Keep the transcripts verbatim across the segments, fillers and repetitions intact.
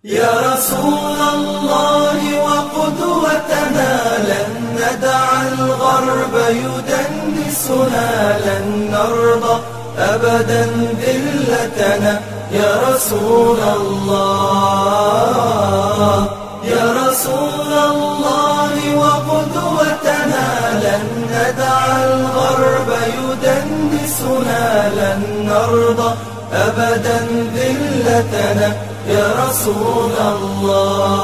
يا رسول الله وقدوتنا، لن ندع الغرب يدنسنا، لن نرضى أبدا ذلتنا. يا رسول الله، يا رسول الله وقدوتنا، لن ندع الغرب يدنسنا، لن نرضى أبدا ذلتنا. يا رسول الله،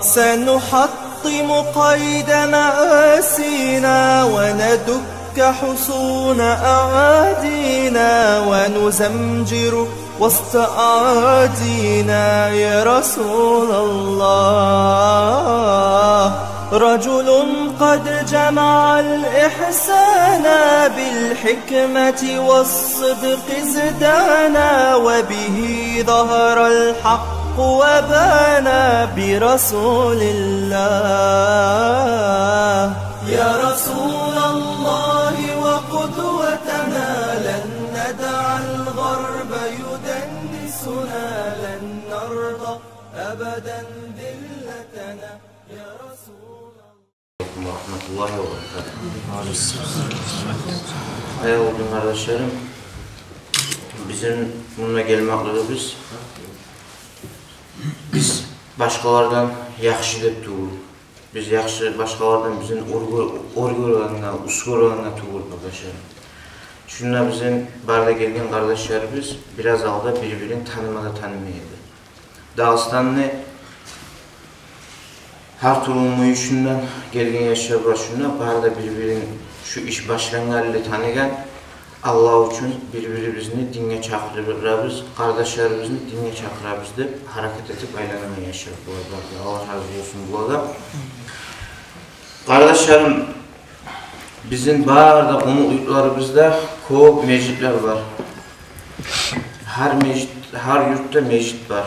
سنحطم قيد مآسينا وندك حصون أعادينا ونزمجر وسط أعادينا. يا رسول الله، رجل قد جمع الإحسان بالحكمة والصدق ازدانا، وبه ظهر الحق وبانا برسول الله. يا رسول الله وقدوتنا، لن ندع الغرب يدنسنا، لن نرضى أبدا ذلتنا. يا رسول الله. Ва рагьматуллагьи ва баракатугь. Аявлу дин къардашларым, бизин мунда гелмеклигибиз, биз башгъалардан яхшы деп тюгюл. Биз яхшы башгъалардан, бизин оьр гёр-, оьр гёргенде, ус гёргенде тюгюл, къардашларым. Шунда бизин бары да гелген къардашларыбыз бираз алда бир-бирин таныма да танымай эди. Дагъыстанны гьар тюрлю мюйюшюнден гелген яшлар бар шунда, бары да бир-бирин шу иш башлангъанлы таныгъан. Аллагь учун бир-бирибизни динге чакъырабыз, къардашларыбызны динге чакъырабыз деп гьаракат этип айланагъан яшлар булар бары да. Аллагь рази болсун булагъа. Къардашларым, бизин бары да къумукъ юртларыбызда кёп межитлер бар. Гьар межит, гьар юртда межит бар.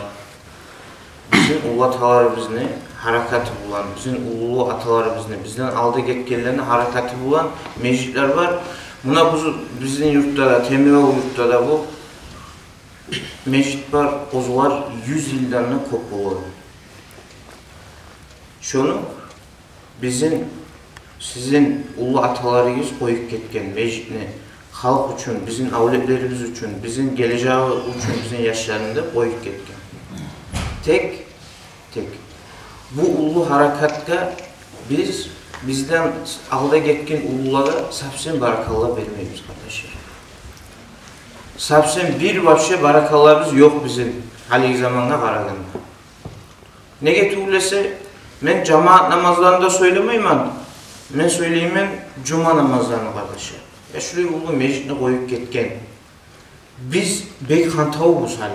Бизин уллу аталарыбызны гьаракаты булан, бизин уллу аталарыбызны, бизден алда гетгенлени гьаракаты булан межитлер бар. Муна бу бизин юртда да, Темирёл юртда да бу межит бар, оьзлер юз йылдан да кёп бола. Шону бизин, сизин уллу аталарыгъыз къоюп гетген межитни, халкъ учун, бизин авлетлерибиз учун, бизин гележеги учун, бизин яшларын деп къоюп гетген. Тек, тек бу уллу гьаракатгъа биз, бизден алда гетген уллулагъа совсем баракалла бермейбиз, къардашлар. Совсем бир вообще баракаллабыз ёкъ бизин гьалиги замангъа къарагъанда. Неге тюгюл эсе, мен жамаат намазларын да сёйлемеймен, мен сёйлеймен жума намазларын, къардашлар. Я шулай уллу межитни къоюп гетген. Биз бек хантавбуз гьали.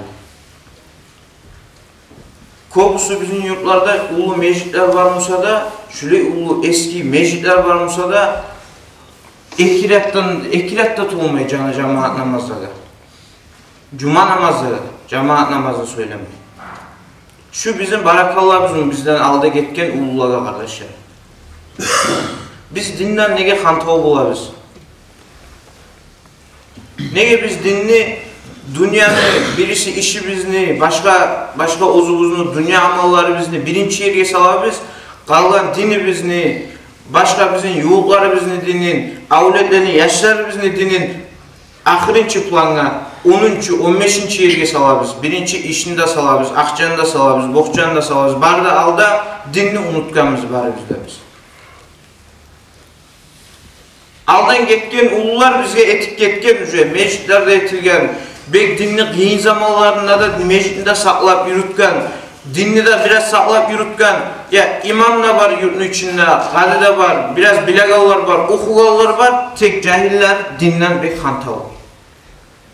Кёбюсю бизин юртларда уллу межитлер бар буса да, шулай уллу эски межитлер бар буса да, эки ракъатдан, эки ракъат да толмай жана жамаат намазларда. Жума намазы, жамаат намазын сёйлемей. Шу бизин баракаллабызмы бизден алда гетген уллулагъа, къардашлар? Биз динден неге хантав болабыз? Неге биз динни, дюньяны, бириси ишибизни, башгъа, башгъа оьзюбюзню дюнья амалларыбызны биринчи ерге салабыз, къалгъан динибизни, башгъа бизин ювукъларыбызны динин, авлетлени, яшларыбызны динин ахырынчы плангъа, онунчу, он бешинчи ерге салабыз. Биринчи ишни де салабыз, акъчаны да салабыз, бокъчаны да салабыз. Бары да алда динни унутгъанбыз барыбыз да биз. Алдан гетген уллулар бизге этип гетген уже, межитлер де этилген, бек динни къыйын заманларында да межитни де сакълап юрютген, динни де бираз сакълап юрютген, я, имам да бар юртну ичинде, къади де бар, бираз билегенлер бар, охугъанлар бар, тек жагьиллер динден бек хантав.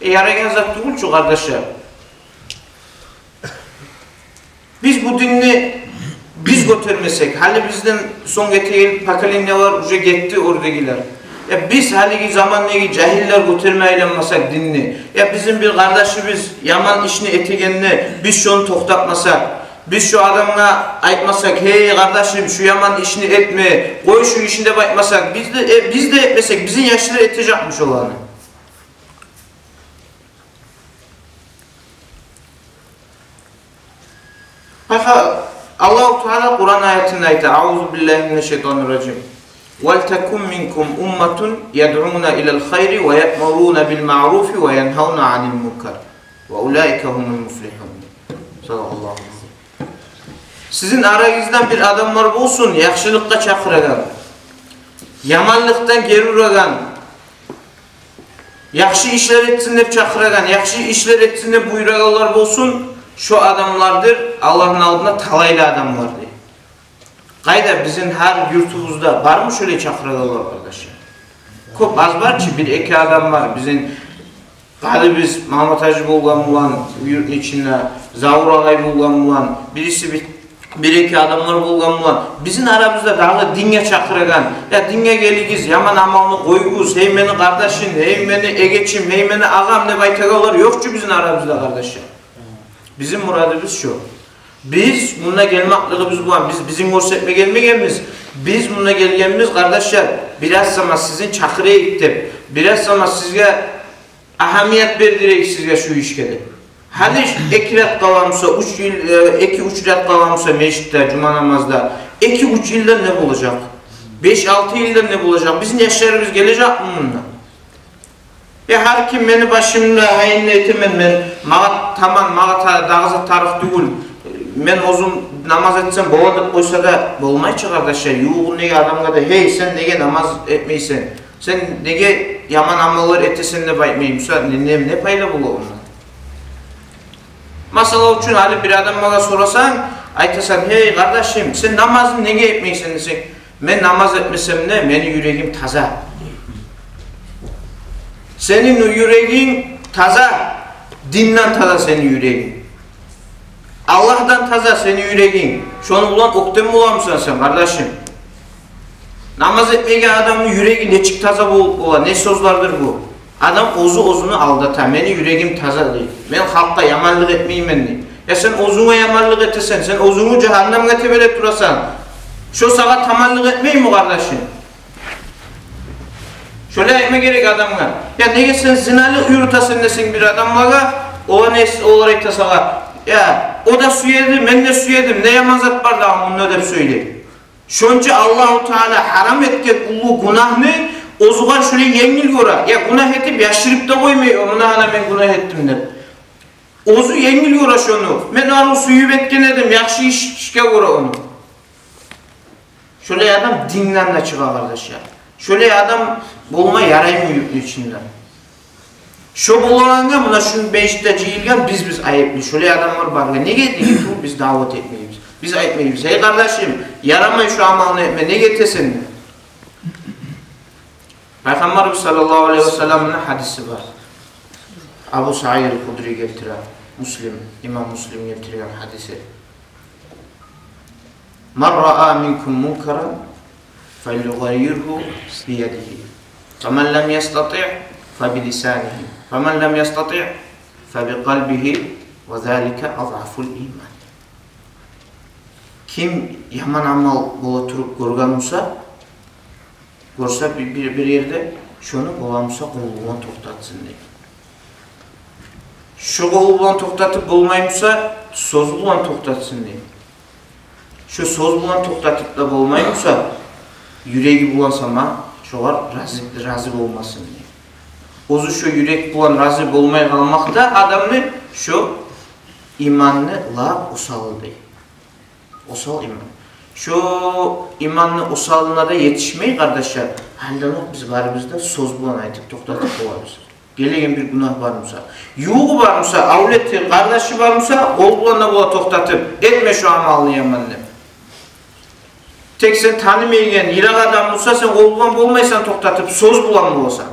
Э, ярайгъан зат тюгюл чю, къардашлар. Биз бу динни биз гётермесек, гьали бизден сонг гетеген поколениялар уже гетди, оьрдегилер. Я биз гьалиги замандагъы жагьиллер гётерме айланмасакъ динни, я бизин бир къардашыбыз яман ишни этегенде биз шону токътатмасакъ, биз шо адамгъа айтмасакъ: «Гьей, къардашым, шу яман ишни этме, къой шу ишни», — деп айтмасакъ, биз де, э, биз де этмесек, бизин яшлар этежекми шоланы? Аллагьу Таала Къуран аятында айта: «Аузу биллагьи минаш-шайтанир-ражим. Валтакун минкум умматун ядъуна илал хайри ва яъмуруна бил маъруфи ва янгьавна анил мункар. Ва улаика гьумул муфлихун». Садакъаллагьу. Сизин арагъыздан бир адамлар болсун, яхшылыкъгъа чакъырагъан, яманлыкъдан гери урагъан, яхшы ишлер этсин деп чакъырагъан, яхшы ишлер этсин деп буюрагъанлар болсун. Шо адамлардыр Аллагьны алдында талайлы адамлар, дей. Къайда, бизин гьар юртубузда бармы шолай чакъырагъанлар, къардашлар? Кёп аз бар чы, бир-эки адам бар. Бизин къадыбыз Магьаммат-гьажи болгъан булан, юртну ичинде Завур агъай болгъан булан, бириси бир, бир-эки адамлар болгъан булан, бизин арабызда дагъы динге чакъырагъан, я динге гелигиз, яман амалны къоюгъуз, гьей мени къардашым, гьей мени эгечим, гьей мени агъам деп айтагъанлар ёкъ чу бизин арабызда, къардашлар. Бизин мурадыбыз шо. Биз мунда гелмеклигибиз булан, биз бизин гёрсетме гелмегенбиз. Биз мунда гелгенбиз, къардашлар, бираз сама сизин чакъырайыкъ деп, бираз сама сизге агьамият бердирейик сизге шу ишге деп. Гьали эки ракъат къаламса, уьч йыл, э, эки-уьч ракъат къаламса межитде, жума намазда, эки-уьч йылдан не болажакъ? Беш-алты йылдан не болажакъ? Бизин яшларыбыз гележекми мунда? Э, гьар ким мени башымда гьайын этемен мен, магъа таман, магъа та-, дагъы зат тарыкъ тюгюл. Мен оьзюм намаз этсем бола деп къойса да болмай чы, къардашлар. Ювугъундагъы адамгъа да: «Гьей, сен неге намаз этмейсен? Сен неге яман амаллар этесен?» — деп айтмай буса, не, не, не пайда бола ондан? Масала учун, гьали бир адамгъа сорасанг, айтасан: «Гьей, къардашым, сен намазны неге этмейсен?» — десенг, «Мен намаз этмесем де, мени юрегим таза». Сени юрегинг таза, динден таза сени юрегинг. Аллагьдан таза сени юрегинг. Шону булан оьктем боламысан сен, къардашым? Намаз этмеген адамны юреги нечик таза болуп бола? Не сёзлердир бу? Адам оьзю оьзюн алдата: «Мени юрегим таза», — дей. «Мен халкъгъа яманлыкъ этмеймен», — дей. Я сен оьзюнге яманлыкъ этесен, сен оьзюнгню жагьаннемге тебере турасан. Шо сагъа таманлыкъ этмейми, къардашым? Шолай айтма герек адамгъа. Я неге сен зиналыкъ юрютесен десенг бир адамлагъа, олар не, олар айта сагъа: «Я, о да сюеди, мен де сюедим, не яман зат бар дагъы мунда?» — деп сёйлей. Шонча Аллагьу Таала гьарам этген уллу гюнагьны оьзюгер шолай енгил гёре. Я гюнагь этип яшырып да къоймай, о муна гьана мен гюнагь этдим деп. Оьзю енгил гёре шону. Мен ону сююп этген эдим, яхшы иш, ишге гёре ону. Шолай адам динден де чыгъа, къардашлар. Шолай адам болма яраймы юртну ичинде? Шо болагъангъа муна шу межитде жыйылгъан биз, биз айыплы. Шолай адамлар баргъа неге, неге тюгюл биз даъват этмейбиз? Биз айтмайбыз: «Гьей, къардашым, ярамай шу амалны этме, неге этесен?» — деп. Пайхаммарыбыз саллаллагьу алайгьи ва салламны гьадиси бар. Абу Саид аль-Худри гелтире, Муслим, имам Муслим гелтирген гьадиси. «Ман раа минкум мункаран фальюгъаййиргьу биядигьи, фаман лам ястатиъ фабилисанигьи, фаман лам ястатиъ фабикъалбигьи, ва залика азъафуль иман». Ким яман амал бола туруп гёрген буса, гёрсе бир, бир, бир ерде, шону бола буса къолу булан токътатсын, дей. Шо къолу булан токътатып болмай буса, сёзю булан токътатсын, дей. Шо сёз булан токътатып да болмай буса, юреги булан сама шогъар рази, рази болмасын, дей. Оьзю шо юрек булан рази болмай къалмакъ да адамны шо иманны лап осалы, дей. Осал иман. Шо иманны осалына да етишмей, къардашлар, гьалиден окъ биз барыбыз да сёз булан айтып токътатып болабыз. Гелеген бир гюнагь бар буса, ювугъу бар буса, авлети, къардашы бар буса, къол булан да бола токътатып: «Этме шо амалны, яман», — деп. Тек сен танымайгъан йыракъ адам буса, сен къол булан болмайсан токътатып, сёз булан боласан.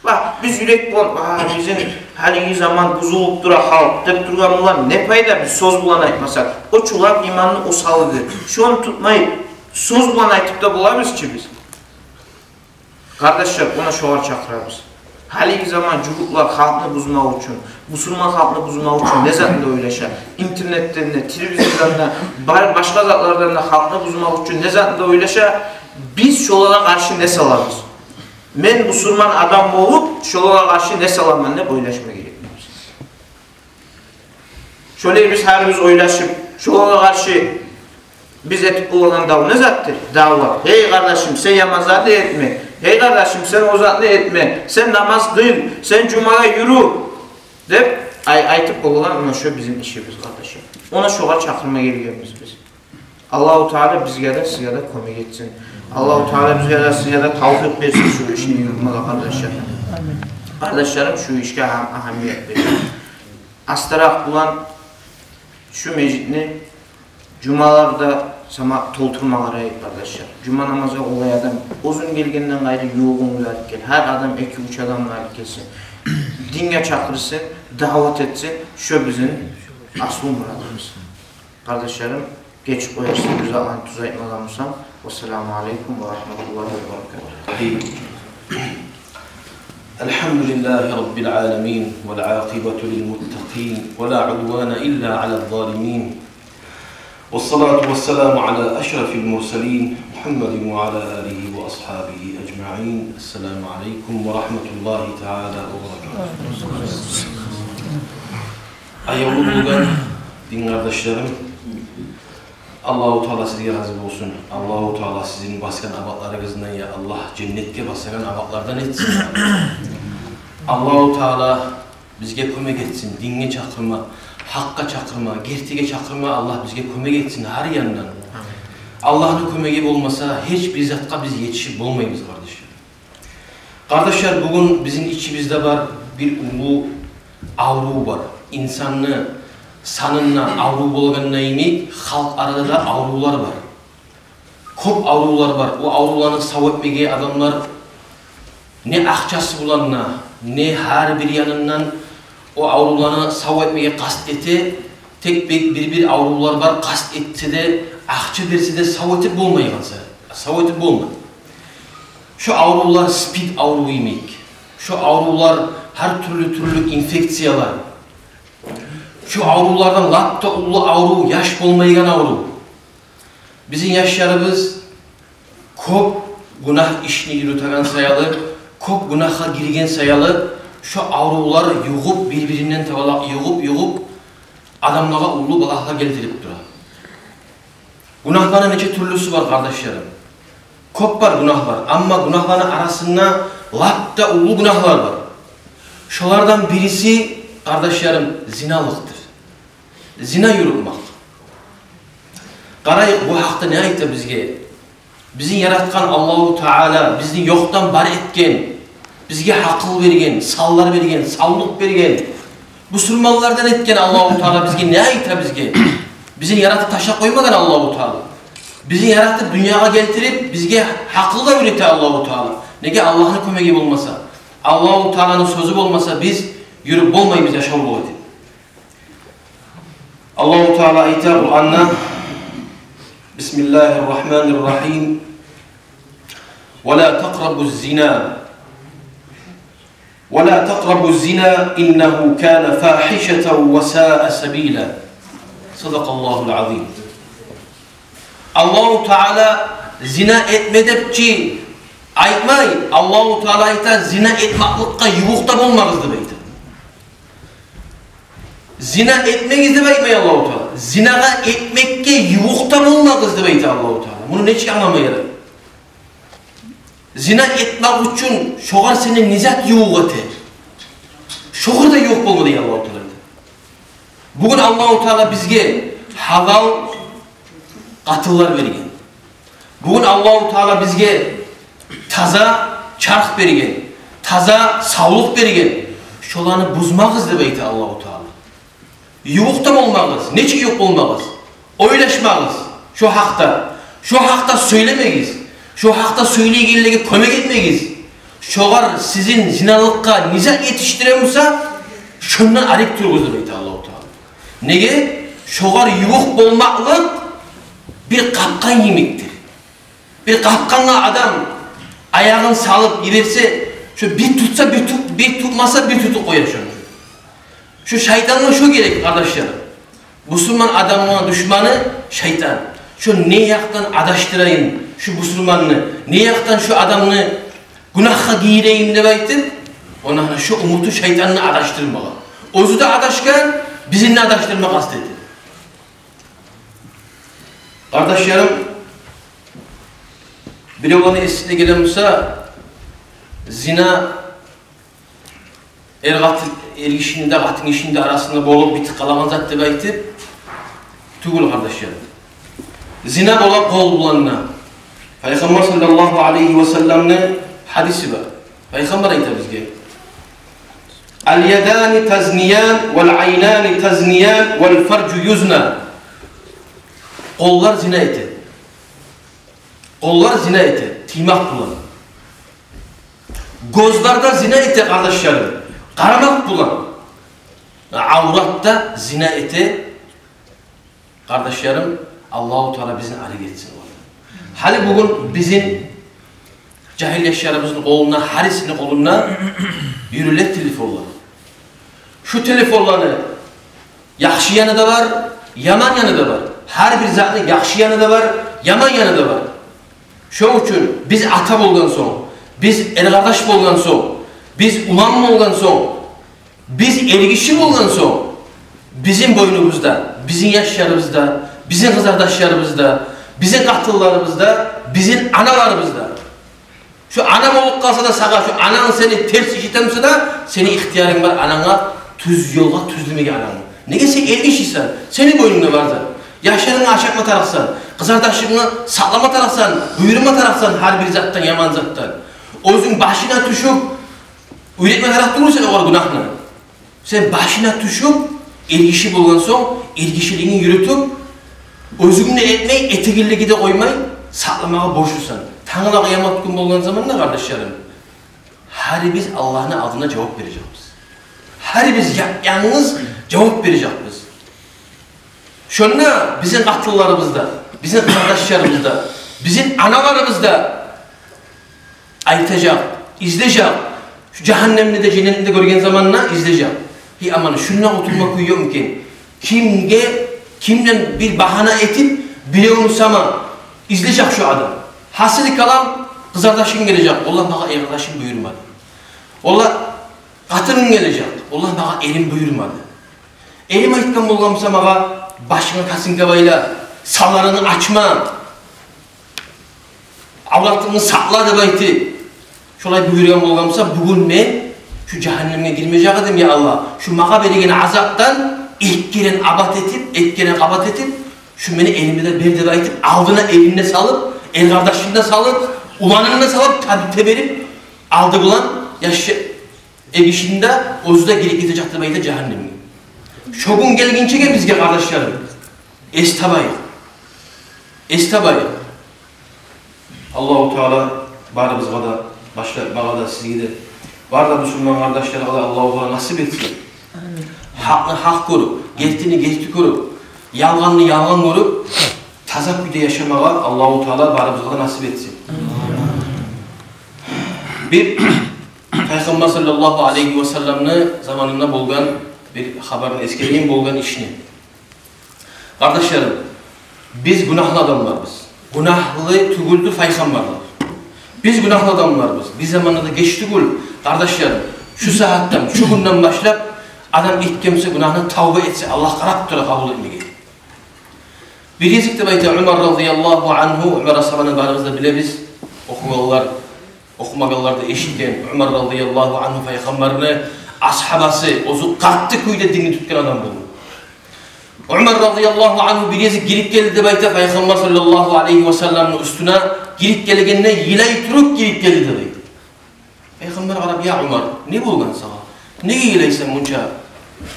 Ва биз юрек булан, ва бизин гьалиги заман бузулуп тура халкъ деп тургъан булан не пайда, биз сёз булан айтмасакъ? О чу лап иманны осалыдыр. Шону тутмай, сёз булан айтып да болабыз чы биз. Къардашлар, муна шогъар чакъырабыз. Гьалиги заман жугьутлар халкъны бузмакъ учун, бусурман халкъны бузмакъ учун не затны да ойлаша. Интернетден де, телевизордан да, бар башгъа затлардан да халкъны бузмакъ учун не затны да ойлаша. Биз шолагъа къаршы не салабыз? Мен бусурман адам болуп, шолагъа къаршы не саламан деп ойлашма герекбиз. Шолай биз гьарибиз ойлашып, Шолагъа къаршы биз этип болагъан дав не затдыр? Даъват. Гьей къардашым, сен яман затны этме. Гьей къардашым, сен о затны этме. Сен намаз къыл, сен жумагъа юрю деп ай-, айтып болагъан, муна шо бизин ишибиз, къардашлар. Муна шогъар чакъырма гелгенбиз биз. Аллагьу Таала бизге де, сизге де кёмек этсин. Аллагьу Таала бизге де, сизге де тавфикъ берсин шу ишни юрютмеге, къардашлар. Къардашларым, шу ишге агь-, агьамият беринг. Астаракъ булан шу межитни жумаларда сама толтурма къарайыкъ, къардашлар. Жума намазгъа къолай адам оьзюнг гелгенден къайры ювугъунгну да алып гел. Гьар адам эки-уьч адамны алып гелсин. Динге чакъырсын, даъват этсин. Шо бизин аслу мурадыбыз. Къардашларым, гечип къоярсыз, бир затланы тюз айтмагъан болсам. Вассаламу алейкум ва рагьматуллагьи ва баракатугь. الحمد لله رب العالمين، والعاقبة للمتقين، ولا عدوان إلا على الظالمين، والصلاة والسلام على أشرف المرسلين محمد وعلى آله وأصحابه أجمعين. السلام عليكم ورحمة الله تعالى وبركاته. Аявлу болгъан дин къардашларым, Аллагьу Таала сизге рази болсун. Аллагьу Таала сизин басгъан абатларыгъызны, я Аллагь, женнетге басагъан абатлардан этсин. Аллагьу Таала бизге кёмек этсин, динге чакъырма, гьакъгъа чакъырма, гертиге чакъырма. Аллагь бизге кёмек этсин гьар яндан. Аллагьны кёмеги болмаса, гьеч бир затгъа биз етишип болмайбыз, къардашлар. Къардашлар, бугюн бизин ичибизде бар бир уллу аврув бар. Инсанны санында аврув болгъанда йимик, халкъ арада да аврувлар бар. Кёп аврувлар бар. О аврувланы сав этмеге адамлар не акъчасы булан да, не гьар бир янындан о аврувланы сав этмеге къаст эте. Тек бир, бир-бир аврувлар бар, къаст этсе де, акъча берсе де, сав этип болмайгъан са-, сав этип болмай. Шо аврувлар СПИД аврув йимик. Шо аврувлар гьар тюрлю-тюрлю инфекциялар. Шо аврувлардан лап да уллу аврув — яш болмайгъан аврув. Бизин яшларыбыз кёп гюнагь ишни юрютеген саялы, кёп гюнагьгъа гирген саялы, шо аврувлар югъуп, бир-биринден табалакъ югъуп-югъуп, адамлагъа уллу балагьлар гелтирип тура. Гюнагьланы нече тюрлюсю бар, къардашларым. Кёп бар гюнагьлар, амма гюнагьланы арасында лап да уллу гюнагьлар бар. Шолардан бириси, къардашларым, зиналыкъдыр. Зина юрютмек. Къарайыкъ, бу гьакъда не айта бизге? Бизин яратгъан Аллагьу Таала, бизин ёкъдан бар этген, бизге гьакъыл берген, санлар берген, савлукъ берген, бусурманлардан этген Аллагьу Таала бизге не айта бизге? Бизин яратып ташлап къоймагъан Аллагьу Таала. Бизин яратып, дюньягъа гелтирип, бизге гьакъыл да уьйрете Аллагьу Таала. Неге? Аллагьны кёмеги болмаса, Аллагьу Тааланы сёзю болмаса, биз юрюп болмайбыз яшавлукъ этип. Аллагьу Таала айта Къуранда: بسم الله الرحمن الرحيم، ولا تقربوا الزنا، ولا تقربوا الزنا إنه كان فاحشة وساء سبيلا. صدق الله العظيم. Аллагьу Таала зина этме деп чи айтмай, Аллагьу Таала айта, зина этмакълыкъгъа ювукъ да болмагъыз деп айта. Зина этмегиз деп айтмай Аллагьу Таала. Зинагъа этмекге ювукъ да болмагъыз деп айта Аллагьу Таала. Муну нечик англама герек? Зина этмек учун шогъар сени не зат ювукъ эте? Шогъар да ювукъ болма дей Аллагьу Таала. Бугюн Аллагьу Таала бизге гьалал къатынлар берген. Бугюн Аллагьу Таала бизге таза чарх берген, таза савлукъ берген. Шоланы бузмагъыз деп айта Аллагьу Таала. Ювукъ да болмагъыз. Нечик ювукъ болмагъыз? Ойлашмагъыз шо гьакъда. Шо гьакъда сёйлемегиз. Шо гьакъда сёйлейгенлеге кёмек этмегиз. Шогъар сизин зиналыкъгъа не зат етишдире буса, шондан арек туругъуз деп айта Аллагьу Таала. Неге? Шогъар ювукъ болмакълыкъ бир къапкъан йимикдир. Бир къапкъангъа адам аягъын салып йиберсе, шо бир тутса, бир тут-, бир тутмаса, бир тутуп къоя шону. Шо шайтангъа шо герек, къардашлар. Бусурман адамны душманы шайтан. Шо не якъдан адашдырайым шу бусурманны, не якъдан шу адамны гюнагьгъа гийирейим деп айтып, ону гьана шо умуту шайтанны адашдырмагъа. Оьзю де адашгъан, бизин де адашдырма къаст эте. Къардашларым, биревлени эсине геле буса, зина эр-къатын, эргишини де, къатынгишини де арасында болуп битип къалагъан зат деп айтып тюгюл, къардашларым. Зина бола къол булан да. Пайхаммар саллаллагьу алайгьи ва салламны гьадиси бар. Пайхаммар айта бизге: «Ал-ядани тазниян, вал-айнани тазниян, вал-фаржу юзна». Къоллар зина эте. Къоллар зина эте, тиймек булан. Гёзлер де зина эте, къардашларым, къарамакъ булан. Аврат да зина эте, къардашларым, Аллагьу Таала бизин арек этсин олардан. Гьали бугюн бизин жагьил яшларыбызны къолунда, гьарисини къолунда юрюле телефонлар. Шу телефонланы яхшы яны да бар, яман яны да бар. Гьар бир затны яхшы яны да бар, яман яны да бар. Шо учун биз ата болгъан сонг, биз эркъардаш болгъан сонг, биз улан болгъан сонг, биз эргиши болгъан сонг, бизин бойнубузда, бизин яшларыбызда, бизин къызардашларыбызда, бизин къатынларыбызда, бизин аналарыбызда. Шо ана болуп къалса да сагъа, шо ананг сени терс иш этемсе де, сени ихтиярынг бар анангны тюз ёлгъа тюзлемеге анангны. Неге, сен эргишисен, сени бойнунгда бар зат. Яшларынгны ашатма тарыкъсан, къызардашынгны сакълама тарыкъсан, буюрма тарыкъсан гьар бир затдан, яман затдан. Оьзюнг башына тюшюп, уьйретме тарыкъ тюгюл сен огъар гюнагьны. Сен башына тюшюп, эргиши болгъан сонг, эргишилигинг юрютюп, оьзюнг де этмей, этегенлеге де къоймай, сакъламагъа борчлусан. Тангала къыямат гюн болгъан заманда, къардашларым, гьарибиз Аллагьны алдында жавап бережекбиз. Гьарибиз яп-янгыз жавап бережекбиз. Шонда бизин къатынларыбызда, бизин къызардашларыбызда, бизин аналарыбызда айтажакъ, излежек. Шу жагьаннемни де, женнетни де гёрген заманда излежек. Гьей, аман, шундан къутулма кюй ёкъму экен? Кимге, кимден бир багьана этип, биревню сама излежек шу адам. Гьасили калам, къызардашынг гележек: «Валлагь, магъа эркъардашым буюрмады». Валлагь, къатынынг гележек: «Валлагь, магъа эрим буюрмады». Эрим айтгъан болгъан буса магъа: «Башынга косынка байла, санларынгны ачма, авратынгны сакъла», – деп айтып, шолай буюргъан болгъан буса, бугюн мен шу жагьаннемге гирмежек эдим, я Аллагь. Шу магъа береген азапдан эки керен абат этип, эки керен къабат этип, шу мени эриме де бер деп айтып, алдына эрин де салып, эркъардашын да салып, уланын да салып, табипге берип, алды булан яш эргишини де, оьзю де гирип гетежек деп айта жагьаннемге. Шо гюн гелгинчеге бизге, къардашларым, эс табайыкъ. Эс табайыкъ. Аллагьу Таала барыбызгъа да, башлап магъа да, сизге де, бары да мусулман къардашларгъа да Аллагьу Таала насип этсин. Амин. Гьакъны гьакъ гёрюп, гертини герти гёрюп, ялгъанны ялгъан гёрюп, таза кюйде яшамагъа Аллагьу Таала барыбызгъа да насип этсин. Амин. Бир Пайхаммар саллаллагьу алайгьи ва салламны заманында болгъан бир хабарны эсгерейим, болгъан ишни. Къардашларым, биз гюнагьлы адамларбыз. Гюнагьлы тюгюлдюр пайхаммарлар. Биз гюнагьлы адамларбыз. Биз заманда да геч тюгюл, къардашларым. Шу сагьатдан, шу гюнден башлап адам этген буса гюнагьны, тавба этсе, Аллагь къарап тура къабул этмеге. Бир гезик деп айта Умар радияллагьу ангьу, Умар асгьабаны барыбыз да билебиз, охугъанлар, охумагъанлар да эшитген. Умар радияллагьу ангьу пайхаммарны асгьабасы, оьзю къатты кюйде динни тутгъан адам болгъан. Умар радияллагьу ангьу бир гезик гирип гелди деп айта Пайхаммар саллаллагьу алайгьи ва салламны уьстюне, гирип гелгенде йылай туруп гирип гелди деп айта. Пайхаммар къарап: «Я Умар, не болгъан сагъа? Неге йылайсан мунча?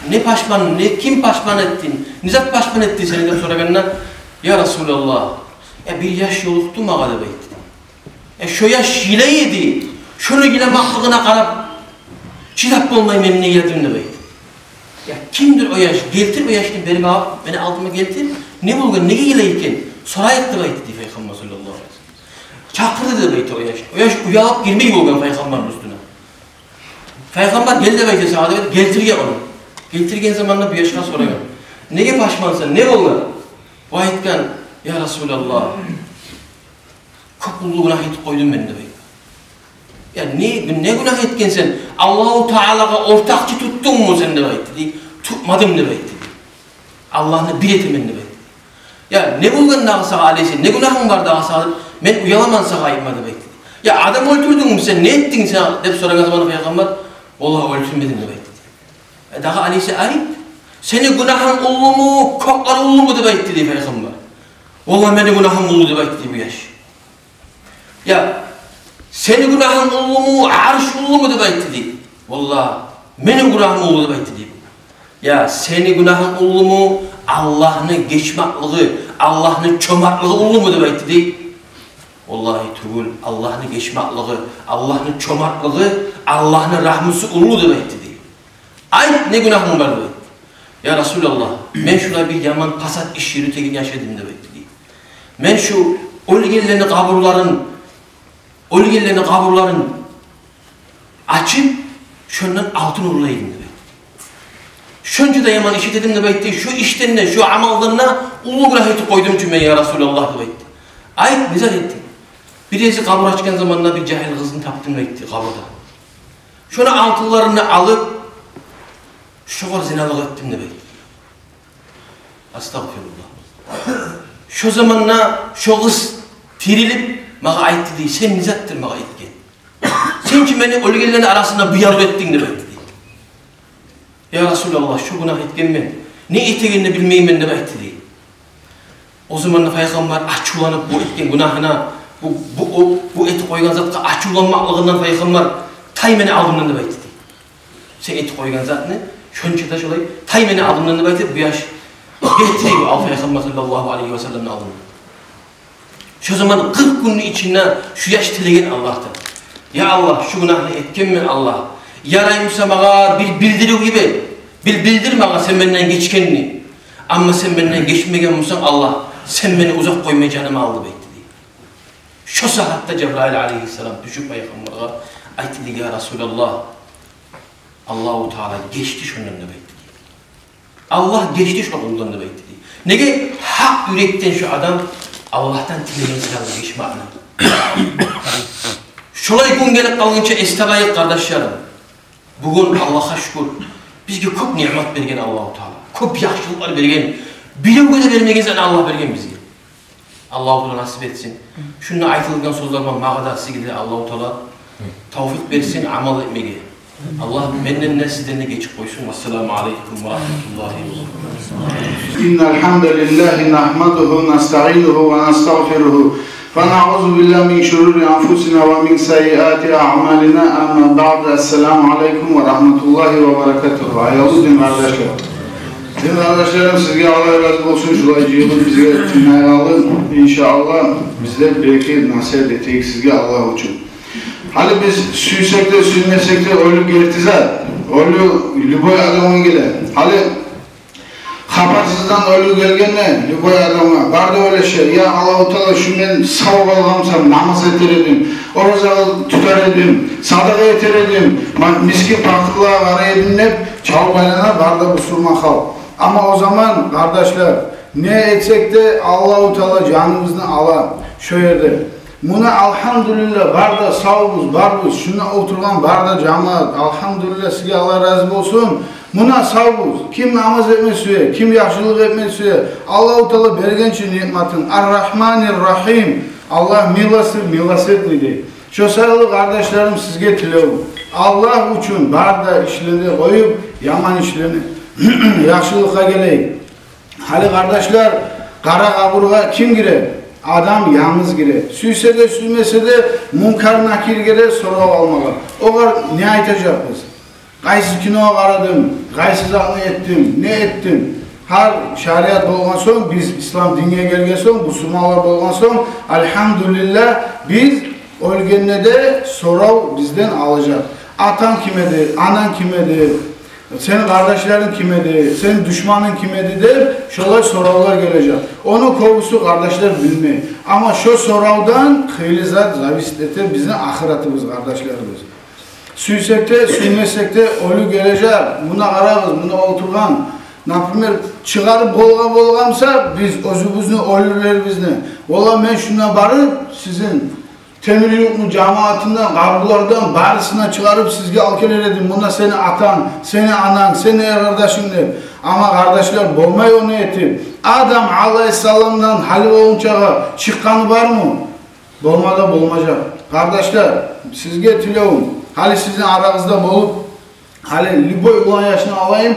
Не пашман, не, ким пашман этди? Не зат пашман этди сени?» – деп сорагъанда: «Я Расулаллагь, я бир яш ёлукъду магъа, – деп айтды. – Я шо яш йылай эди. Шону йыламакълыгъына къарап, чыдап болмай мен йыладым», – деп айтды. «Я кимдир о яш? Гелтир о яшны бери магъа, мени алдыма гелтир. Не болгъан, неге йылай экен? Сорайыкъ», – деп айтды дей Пайхаммар саллаллагьу алайгьи ва саллам. Чакъырды деп айта о яшны. О яш уялып гирмей болгъан Пайхаммарны уьстюне. Пайхаммар: «Гел, – деп айта, – сагъа», – деп айтып, гелтирген ону. Гелтирген заманда бу яшгъа сорагъан: «Неге пашмансан? Не болгъан?» Бу айтгъан: «Я Расулаллагь, кёп уллу гюнагь этип къойдум мен», – деп айта. «Я не, не гюнагь этгенсен? Аллагьу Таалагъа ортакъчы тутдунгму сен?» – деп айтды дей. «Тутмадым», – деп айтды дей. «Аллагьны бир этемен», – деп айтды. «Я, не болгъан дагъы сагъа, Али, сен? Не гюнагьынг бар дагъы сагъа?» «Мен уяламан сагъа айтма», — деп айтды. «Я, адам оьлтюрдюнгмю сен? Не этдинг сен?» — деп сорагъан заманда Пайхаммар: «Валлагь, оьлтюрмедим», — деп айтды. «Э, дагъы, Али, сен айт, сени гюнагьынг уллуму, кёклер уллуму?» — деп айтды дей Пайхаммар. «Валлагь, мени гюнагьым уллу», — деп айтды дей бу яш. «Я, сени гюнагьынг уллуму, арш уллуму?» — деп айтды дей. «Валлагь, мени гюнагьым уллу», — деп айтды дей. «Я, сени гюнагьынг уллуму, Аллагьны гечмеклиги, Аллагьны чомартлыгъы уллуму?» — деп айтды дей. «Валлагь, тюгюл, Аллагьны гечмеклиги, Аллагьны чомартлыгъы, Аллагьны рагьмусу уллу», — деп айтды дей. «Айт, не гюнагьынг бар?» — деп айтды. «Я Расулаллагь, мен шулай бир яман пасат иш юрютеген яш эдим», — деп айтды дей. «Мен шу оьлгенлени къабурларын, оьлгенлени къабурларын ачып, шондан алтын урлай эдим», — деп айтды. «Шонча да яман иш этедим», — деп айтды. «Шу ишден де, шу амалдан да уллу гюнагь этип къойдум чу мен, я Расулаллагь», — деп айтды. «Айт, не зат этдинг?» «Биринчи, къабур ачгъан заманда бир жагьил къызны тапдым, — деп айтды, — къабурда. Шону алтынларын алып, шогъар зиналыкъ этдим», — деп айтды. Астагъфируллагь. «Шо заманда шо къыз тирилип, магъа айтды дей: „Сен не затдыр магъа этген? Сен чи мени оьлгенлени арасында бу ярлы этдинг“, — деп айтды дей. – «Я Расулаллагь, шо гюнагь этгенмен, не этегенни билмеймен», — деп айтды дей. О заманда Пайхаммар ачувланып бу этген гюнагьына, бу, бу, о, бу этип къойгъан затгъа ачувланмакълыгъындан Пайхаммар: «Тай мени алдымдан», — деп айтды дей. «Сен этип къойгъан затны, шонча да шолай, тай мени алдымдан», — деп айтып, бу яш гетди дей бу ал Пайхаммар саллаллагьу алайгьи васалламны алдындан. Шо заман къыркъ гюнню ичинде шу яш тилеген Аллагьдан: «Я Аллагь, шу гюнагьны этгенмен, Аллагь. Ярай буса магъа бир билдирив йибер, бир билдир магъа сен менден гечгенни. Амма сен менден гечмеген бусанг, Аллагь, сен мени узакъ къоймай жанымны ал», — деп айтды дей. Шо сагьатда Жабраил алайгьиссалам тюшюп Пайхаммаргъа айтды дей: «Я Расулаллагь, Аллагьу Таала гечди шондан», — деп айтды дей. «Аллагь гечди шо къулдан», — деп айтды дей. Неге? Гьакъ юрекден шо адам Аллагьдан тилеген саялы гечмекни. Шолай гюн гелип къалгъынча эс табайыкъ, къардашларым. Бугюн, Аллагьгъа шюкюр, бизге кёп ниъмат берген Аллагьу Таала, кёп яхшылыкълар берген. Биревге де бермеген затны Аллагь берген бизге. Аллагьу Таала насип этсин. Шунда айтылгъан сёзлер булан магъа да, сизге де Аллагьу Таала тавфикъ берсин амал этмеге. Аллагь менден де, сизден де гечип къойсун. Вассаламу алайкум ва рагьматуллагьи ва баракатугь. إن الحمد لله نحمده ونستعينه ونستغفره ونعوذ بالله من شرور أنفسنا ومن سيئات أعمالنا. أما بعد. السلام عليكم ورحمة الله وبركاته. Аявлу дин къардашлар. Дин къардашларым, сизге Аллагь рази болсун, шулай жыйылып бизге тынглайгъанлы. Иншааллагь, биз де бир-эки насигьат этейик сизге Аллагь учун. Гьали биз сюйсек де, сюймесек де, оьлюк герти зат. Оьлюк любой адамгъа геле. Гьали хабарсыздан оьлюк гелгенде любой адамгъа, бары да ойлаша: «Я Аллагьу Таала, шу мен сав къалгъан бусам, намаз этер эдим, ораза тутар эдим, садагъа этер эдим, ма-, мискин-пакъырлагъа къарар эдим», — деп чалбайлана бары да бусурман халкъ. Амма о заман, къардашлар, не этсек де, Аллагьу Таала жаныбызны ала шо ерде. Муна, алгьамдулиллагь, бары да савбуз, барбыз. Шунда олтургъан бары да жамаат, алгьамдулиллагь, сизге Аллагь рази болсун. Муна савбуз. Ким намаз этме сюе, ким яхшылыкъ этме сюе, Аллагьу Таала берген чи ниъматын. Ар-Рагьманир-Рагьим. Аллагь милостив, милосердный дей. Шо саялы, къардашларым, сизге тилев: Аллагь учун бары да ишлени къоюп, яман ишлени, яхшылыкъгъа гелейик. Гьали, къардашлар, къара къабургъа ким гире? Адам янгыз гире. Сюйсе де, сюймесе де, Мункар-Накир гире сорав алмагъа. Огъар не айтажакъбыз? Къайсы киногъа къарадым, къайсы затны этдим, не этдим? Гьар шариат болгъан сонг, биз ислам динге гелген сонг, бусурманлар болгъан сонг, алгьамдулиллагь, биз оьлгенде де сорав бизден алажакъ. Атанг ким эди, ананг ким эди, сени къардашларынг ким эди, сени душманынг ким эди деп, шолай соравлар гележек. Ону кёбюсю, къардашлар, билмей. Амма шо соравдан хыйлы зат зависит эте бизин ахыратыбыз, къардашларыбыз. Сюйсек де, сюймесек де, оьлюк гележек. Муна къарагъыз, муна олтургъан, например, чыгъарып болгъа-, болгъан буса, биз оьзюбюзню оьлюлерибизни: «Валлагь, мен шунда барып, сизин Темирюртну жамаатындан, къабурлардан барысын да чыгъарып сизге алып гелер эдим. Муна сени атанг, сени ананг, сени эркъардашынг деп. Амма, къардашлар, болмай ону этип. Адам алайгьиссаламдан гьали болгъунчагъа чыкъгъаны бармы? Болма да болмажакъ. Къардашлар, сизге тилевюм, гьали сизин арагъызда болуп, гьали любой улан яшны алайым,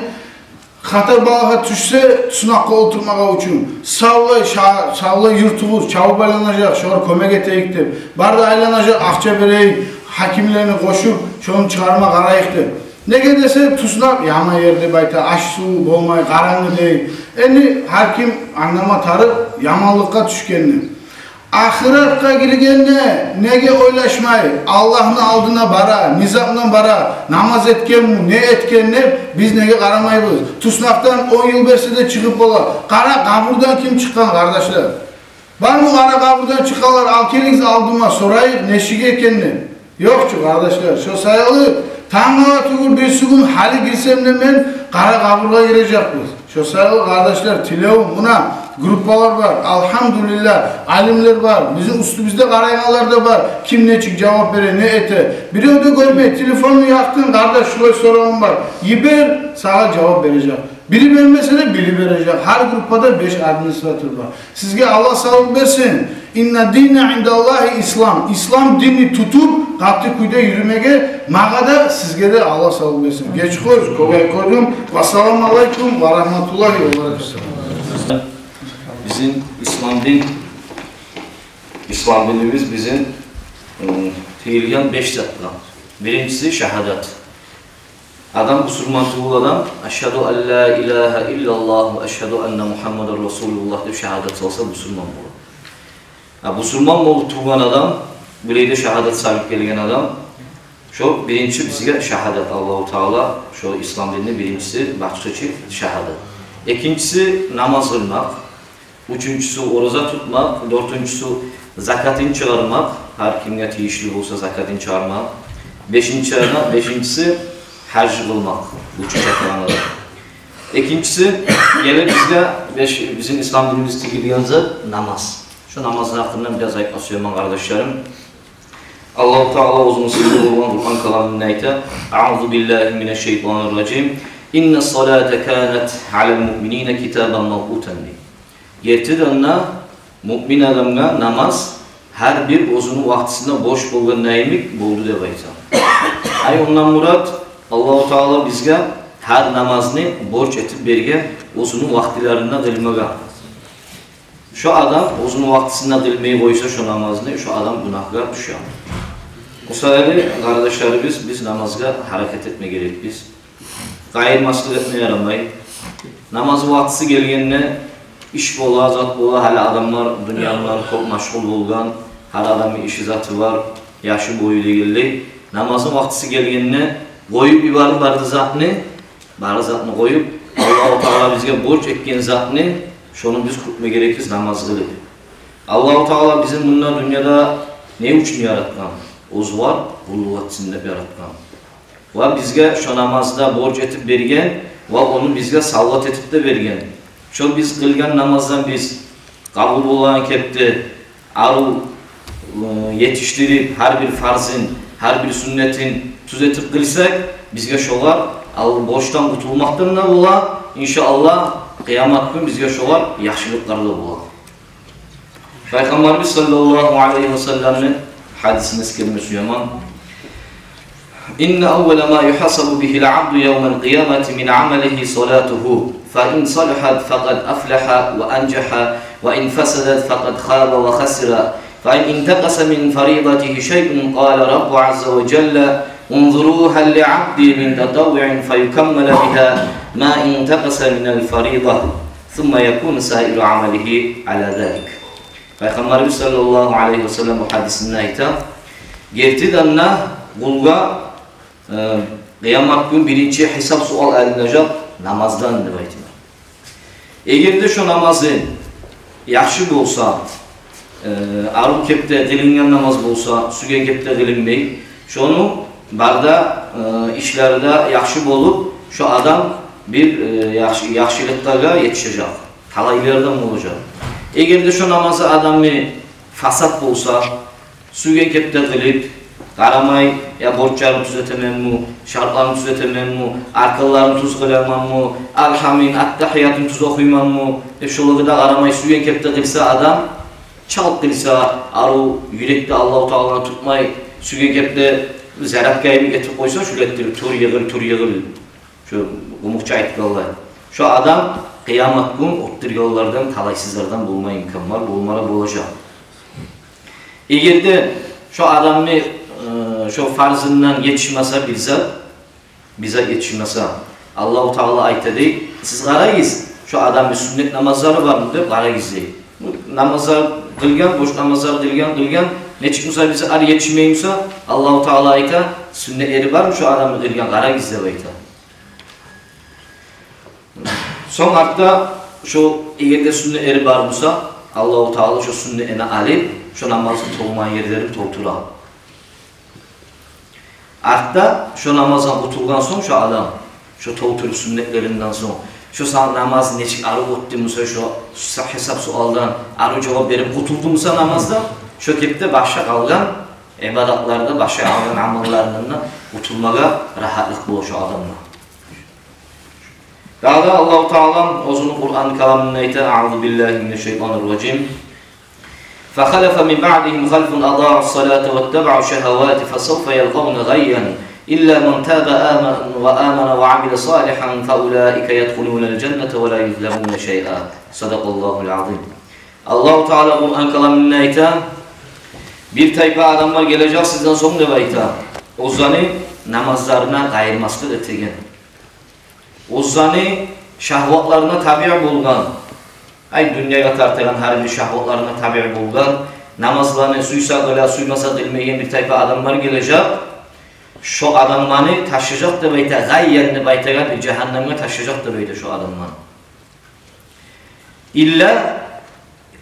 хатар балагьа тюшсе, туснакъгъа олтурмагъа учун, савлай ша-, савлай юртугъуз чабып айланажакъ, шогъар кёмек этейик деп. Бары да айланажакъ, акъча берейик, гьакимлени къошуп, шону чыгъарма къарайыкъ деп. Неге десе, туснакъ яман ер деп айта, аш-сув болмай, къарангы дей. Энди гьар ким англама тарыкъ яманлыкъгъа тюшгенни. Ахыратгъа гиргенде неге ойлашмай, Аллагьны алдына бара, не зат булан бара, намаз этгенми, не этген деп биз неге къарамайбыз? Туснакъдан он йыл берсе де чыгъып бола. Къара къабурдан ким чыкъгъан, къардашлар? Бармы къара къабурдан чыкъгъанлар? Алып гелигиз алдыма, сорайыкъ, нечик экен деп. Ёкъ чу, къардашлар. Шо саялы тангала тюгюл, бирисигюн гьали гирсем де мен, къара къабургъа гирежекбиз. Шо саялы, къардашлар, тилевюм, муна группалар бар, алгьамдулиллагь, алимлер бар, бизин уьстюбюзде къарайгъанлар да бар. Ким нечик жавап бере, не эте? Бирев де гёрмей, телефонну якъдынг, къардаш, шулай соравум бар. Йибер, сагъа жавап бережек. Бири бермесе де, бири бережек. Гьар группада беш администратор бар. Сизге Аллагь савлукъ берсин. Инна дина индаллагьи ислам. Ислам динни тутуп, къатты кюйде юрюмеге магъа да, сизге де Аллагь савлукъ берсин. Геч къой, кёп айтып къойдум. Вассаламу алайкум ва рагьматуллагьи ва баракатугь. Бизин ислам дин, ислам динибиз бизин, м, тигилген беш затдан. Биринчиси шагьадат. Адам бусурман тувулгъан адам, ашгьаду ан ла илагьа иллаллагь ва ашгьаду анна Мугьаммадан расулуллагь деп шагьадат салса, бусурман бола. А бусурман болуп тувгъан адам, булай да шагьадат салып гелген адам, шо биринчи бизге шагьадат, Аллагьу Таала, шо ислам динни биринчиси, башчысы шагьадат. Экинчиси намаз къылмакъ. Уьчюнчюсю ораза тутмакъ, дёртюнчюсю закатын чыгъармакъ, гьар кимге тийишли болса закатын чыгъармакъ. Бешинчи, бешинчиси гьаж къылмакъ, уьч чакъырым. Экинчиси, геле бизге беш, бизин ислам динибиз тигилген зат намаз. Шо намазны гьакъында бираз айтма сюемен, къардашларым. Аллагьу Таала оьзюню сыйлы болгъан Къуран каламында айта: «Аузу биллагьи минаш шайтанир ражим. Инна салата канат алал муъминина китабан мавкъутан», — дей. Гертиден де, муъмин адамгъа намаз гьар бир оьзюню вакътисинде борч болгъан йимик болду деп айта. Ай, ондан мурат, Аллагьу Таала бизге гьар намазны борч этип берген оьзюню вакътилеринде къылмагъа. Шо адам оьзюню вакътисинде къылмай къойса шо намазны, шо адам гюнагьгъа тюше. О саялы, къардашларыбыз, биз намазгъа гьаракат этме герекбиз. Къайырмаслыкъ этме ярамай. Намаз вакътиси гелгенде иш бола, зат бола, гьали адамлар дюнья булан кёп машгъул болгъан, гьар адамны иши, заты бар, яшы бою дегенлей. Намазны вакътиси гелгенде къоюп йиберип бары затны, бары затны къоюп, Аллагьу Таала бизге борч этген затны, шону биз кютме герекбиз намаз къылып. Аллагьу Таала бизин мунда дюньяда не учун яратгъан? Оьзюне къуллукъ этсин деп яратгъан. Ва бизге шо намазны да борч этип берген, ва ону бизге савгъат этип де берген. Шо биз къылгъан намаздан биз къабул болагъан кепде, арив, э, етишдирип, гьар бир фарзын, гьар бир сюннетин тюзетип къылсакъ, бизге шолар ал борчдан къутулмакъдан да бола, иншааллагь, къыямат гюн бизге шолар яхшылыкълар да бола. Пайхаммарыбыз саллаллагьу алайгьи ва салламны гьадисин эсгерме сюемен. «Инна аввала ма югьасабу бигьил абду явмал къиямати мин амалигьи салатугьу, фа ин салахьат, факъад афлагьа ва анжагьа, ва ин фасадат, факъад хаба ва хасира. Фа ин интакъаса мин фаридатигьи шайъун, къала Раббу азза ва жалла: унзуру гьал ли абди мин татаввуъин фаюкаммила бигьа ма интакъаса минал фаридати, сумма якуну саиру амалигьи ала залик». Пайхаммарыбыз саллаллагьу алайгьи ва саллам бу гьадисинде айта: «Гертиден де, къулгъа, э, къыямат гюн биринчи гьисап-суал алынажакъ намаздан», — деп айта. Эгер де шо намазы яхшы болса, э, арив кепде къылынгъан намаз болса, сюйген кепде къылынмай, шону бары да, э, ишлери де яхшы болуп, шо адам бир, э, яхшы, яхшылыкъгъа етишежек, талайлылардан болажакъ. Эгер де шо намазы адамны фасат болса, Сюйген кепде къылып, къарамай, я борчларын тюз этеменми, шартларын тюз этеменми, арканларын тюз къыламанмы, алгьамын, аттагьиятын тюз охуйманмы деп, шолагъа да къарамай, сюйген кепде къылса адам, чалт къылса, арив юрекде Аллагьу Тааланы тутмай, сюйген кепде зарядка йимик этип къойса, шулай этдирип, тур, йыгъыл, тур, йыгъыл. Шо къумукъча айтгъанлай. Шо адам къыямат гюн оьлтюргенлерден, талайсызлардан болма имкан бар, болмагъа болажакъ. Эгер де шо адамны, э, шо фарзындан етишмесе бир зат, бир зат етишмесе, Аллагьу Таала айта дей, сиз къарайгъыз, шо адамны сюннет намазлары бармы деп къарайгъыз дей. Намазлар къылгъан, бош намазлар къылгъан, къылгъан, нечик буса бир зат етишмей буса, Аллагьу Таала айта, сюннетлери бармы шо адамны къылгъан, къарайгъыз деп айта. Сонг артда шо, эгер де сюннетлери бар буса, Аллагьу Таала шо сюннетлени алып, шо намазны толмагъан ерлерин толтура. Артда шо намаздан къутулгъан сонг шо адам, шо толтуруп сюннетлеринден сонг, шо сагьат намазны нечик арив оьтдю буса, шо са-, гьисап-суалдан арив жавап берип къутулду буса намазда, шо кепде башгъа къалгъан ибадатларда, башгъа къалгъан амалларындан да къутулмагъа рагьатлыкъ бола шо адамгъа. Дагъы да Аллагьу Таала оьзюню Къуран каламында айта: أعوذ بالله من الشيطان الرجيم. فخلف من بعدهم خلف أضاعوا الصلاة واتبعوا الشهوات فسوف يلقون غيا إلا من تاب آمن وآمن وعمل صالحا فأولئك يدخلون الجنة ولا يظلمون شيئا. صدق الله العظيم. Аллагьу Таала Къуран каламында айта: бир тайпа адамлар гележек сизден сонг деп айта, оьзлени намазларына къайырмаслыкъ этеген, оьзлени шагьватларына табиъ болгъан, ай, дюньягъа тартагъан гьар бир шагьватларына табиъ болгъан, намазланы сюйсе къыла, сюймесе къылмайгъан бир тайпа адамлар гележек. Шо адамланы ташлажакъ деп айта, гъайян деп айтагъан бир жагьаннамгъа ташлажакъ деп айта шо адамланы. Илла,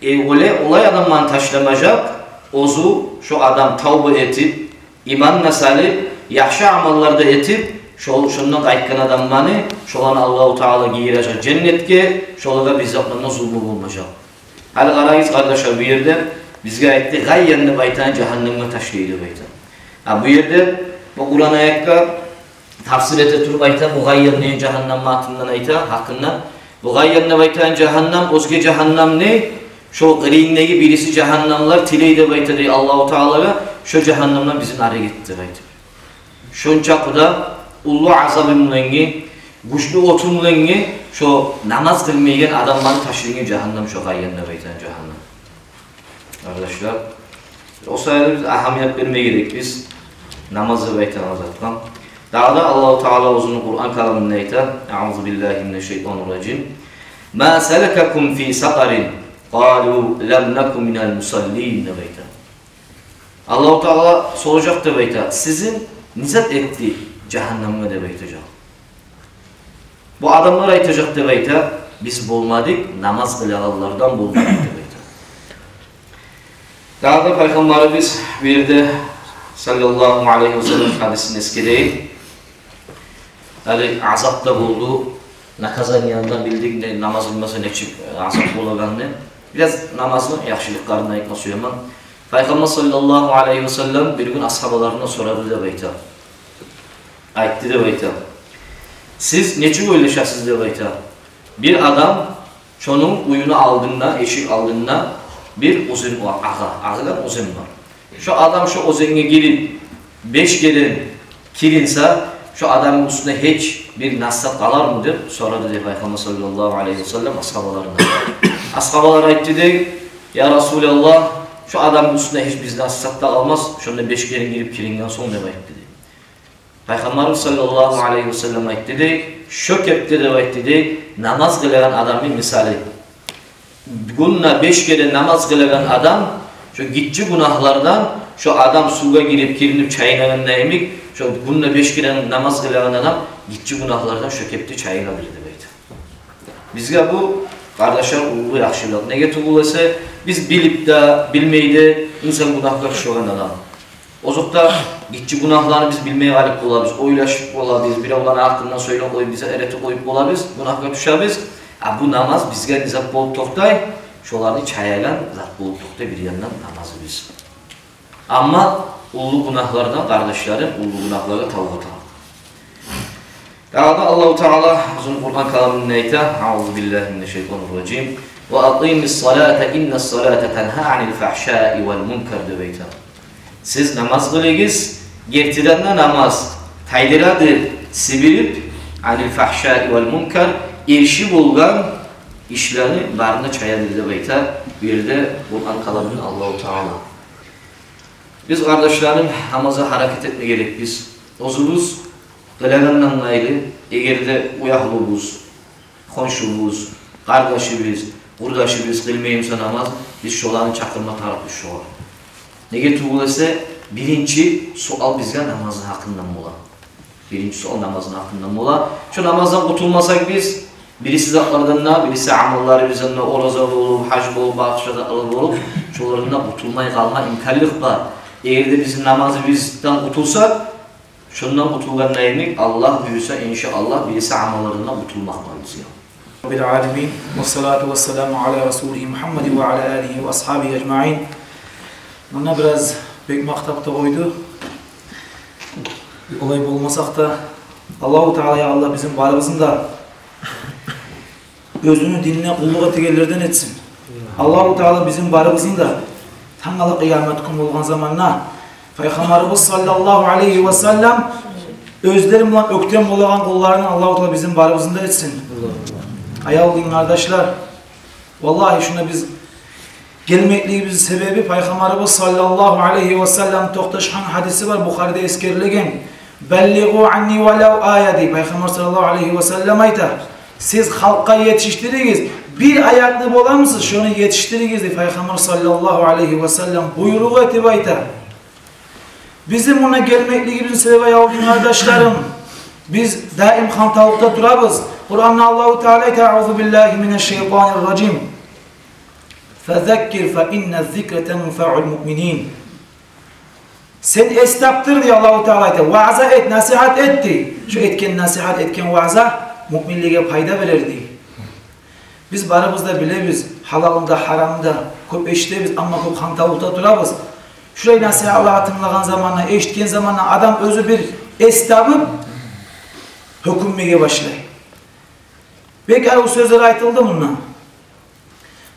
э, олай, олай адамланы ташламажакъ, оьзю шо адам тавба этип, иман да салып, яхшы амаллар да этип, шо, шондан къайтгъан адамланы, шоланы Аллагьу Таала гийирежек женнетге, шолагъа бир затдан да зулму болмажакъ. Гьали къарагъыз, къардашлар, бу ерде бизге айтды, гъайян деп айтагъан жагьаннамгъа ташлай деп айта. А бу ерде бу Къуран аятгъа тафсир эте туруп айта, бу гъайян деген жагьаннамны атындан айта, гьакъында. Бу гъайян деп айтагъан жагьаннам, оьзге жагьаннам не? Шо къырыйындагъы бириси жагьаннамлар тилей деп айта дей Аллагьу Таалагъа, шо жагьаннамдан бизин арек эт деп айтып. Шончакъы да уллу азабы булангъы, гючлю оту булангъы шо намаз къылмайгъан адамланы ташлайгъан жагьаннам, шо гъайян деп айтагъан жагьаннам. Къардашлар, о саялы биз агьамият берме герекбиз намаз деп айтагъан затгъа. Дагъы да Аллагьу Таала оьзюню Къуран каламында айта: أعوذ بالله من الشيطان الرجيم. ما سلككم في سقر؟ قالوا لم نك من المصلين деп айта. Аллагьу Таала соражакъ деп айта: сизин не зат элтди жагьаннамгъа деп айтажакъ. Бу адамлар айтажакъ деп айта: биз болмадыкъ, намаз къылагъанлардан болмадыкъ деп айта. Дагъы да Пайхаммарыбыз бу ерде, саллаллагьу алайгьи ва саллам, гьадисин эсгерейик. Гьали азап да болду, наказаниени де билдик, не, намаз къылмаса нечик, э, азап болагъанны. Бираз намазны яхшылыкъларын айтма сюемен. Пайхаммар, саллаллагьу алайгьи ва саллам, бир гюн асгьабаларына сорады деп айта. Айтды деп айта. Сиз нечик ойлашасыз деп айта. Бир адам, шону уьюню алдында, эшик алдында бир оьзен бар, агъа, агъагъан оьзен бар. Шо адам шо оьзенге гирип, беш керен киринсе, шо адамны уьстюнде гьеч бир нас зат къалармы деп сорады дей Пайхаммар, саллаллагьу алайгьи ва саллам, асгьабаларына. Асгьабалар айтды дей: я Расулаллагь, шо адамны уьстюнде гьеч бир нас зат да къалмас, шонда беш керен гирип киринген сонг, деп айтды дей. Пайхаммарыбыз, саллаллагьу алайгьи ва саллам, айтды дей: шо кепде, деп айтды дей, намаз къылагъан адамны мисалы. Гюнде беш керен намаз къылагъан адам шо гиччи гюнагьлардан, шо адам сувгъа гирип, киринип чайынагъанда йимик, шо гюнде беш керен намаз къылагъан адам гиччи гюнагьлардан шо кепде чайынадыр деп айта. Бизге бу, къардашлар, уллу яхшылыкъ. Неге тюгюл эсе, биз билип де, билмей де инсан гюнагьгъа тюшеген адам. Озокъда, гиччи гюнагьланы биз билмей къалып болабыз, ойлашып болабыз, биревлени гьакъында сёйлеп къоюп, биз эретип къоюп болабыз, гюнагьгъа тюшебиз. А бу намаз бизге не зат болуп токътай? Шоланы чаягъан зат болуп токътай бир яндан намазыбыз. Амма уллу гюнагьлардан, къардашларым, уллу гюнагьларгъа тавба этигиз. Дагъы да Аллагьу Таала оьзюню Къуран каламында айта: «Аузу биллагьи минаш-шайтанир-ражим. Ва акъимис-салата, иннас-салата тангьа анил-фагьшаи вал-мункар», — деп айта. Сиз намаз къылыгъыз, гертиден де намаз тайдырадыр сибирип, анил-фагьшаи вал-мункар, эрши болгъан ишлени барын да чаядыр деп айта бу ерде Къуран каламында Аллагьу Таала. Биз, къардашларым, намазгъа гьаракат этме герекбиз. Оьзюбюз къылагъандан къайры, эгер де уьягьлюбюз, хоншубуз, къардашыбыз, къурдашыбыз къылмай буса намаз, биз шоланы чакъырма тарыкъбыз шогъар. Неге тюгюл эсе, биринчи суал бизге намазны гьакъындан бола. Биринчи суал намазны гьакъындан бола. Шо намаздан къутулмасакъ биз, бириси затлардан да, бириси амалларыбыздан да, ораза болуп, гьаж болуп, башгъа затлар болуп, шолардан да къутулмай къалма имканлыкъ бар. Эгер де бизин намазыбыздан къутулсакъ, шондан къутулгъан йимик, Аллагь буюрса, иншааллагь, бириси амаллардан да къутулмакъ бар бизге. رب العالمين، والصلاة والسلام على رسوله محمد وعلى آله وأصحابه أجمعين. Мунда бираз бек макътап да къойду. Олай болмасакъ да, Аллагьу Таала, я Аллагь, бизин барыбызны да оьзюню динине къуллукъ этегенлерден этсин. Аллагьу Таала бизин барыбызны да тангала къыямат гюн болгъан заманда Пайхаммарыбыз саллаллагьу алайгьи ва саллам оьзлери булан оьктем болагъан къулларындан Аллагьу Таала бизин барыбызны да этсин. Аявлу дин къардашлар, валлагьи, шунда биз гелмеклигибизни себеби Пайхаммарыбыз саллаллагьу алайгьи ва саллам токъташгъан гьадиси бар, Бухариде эсгерилген: «Баллигъу анни валав ая», — дей. Пайхаммар саллаллагьу алайгьи ва саллам айта: «Сиз халкъгъа етишдиригиз, бир аятны боламысыз, шону етишдиригиз», — дей Пайхаммар саллаллагьу алайгьи ва саллам, буйрукъ этип айта. Бизин мунда гелмеклигибизни себеби, аявлу дин къардашларым, биз даим хантавлукъда турабыз. Къуранда Аллагьу Таала айта: «Аузу биллагьи минаш-шайтанир-ражим. Фазаккир фа инназ-зикра танфаул муъминин». Сен эс тапдыр, дей Аллагьу Таала айта, ваъза эт, насигьат эт, дей. Шо этген насигьат, этген ваъза муъминлеге пайда берер, дей. Биз барыбыз да билебиз, гьалалны да, гьарамны да кёп эшитебиз, амма кёп хантавлукъда турабыз. Шулай насигьатлагъа тынглагъан заманда, эшитген заманда адам оьзю бир эс табып, гьёкюнмеге башлай. Бек арив сёзлер айтылды мунда.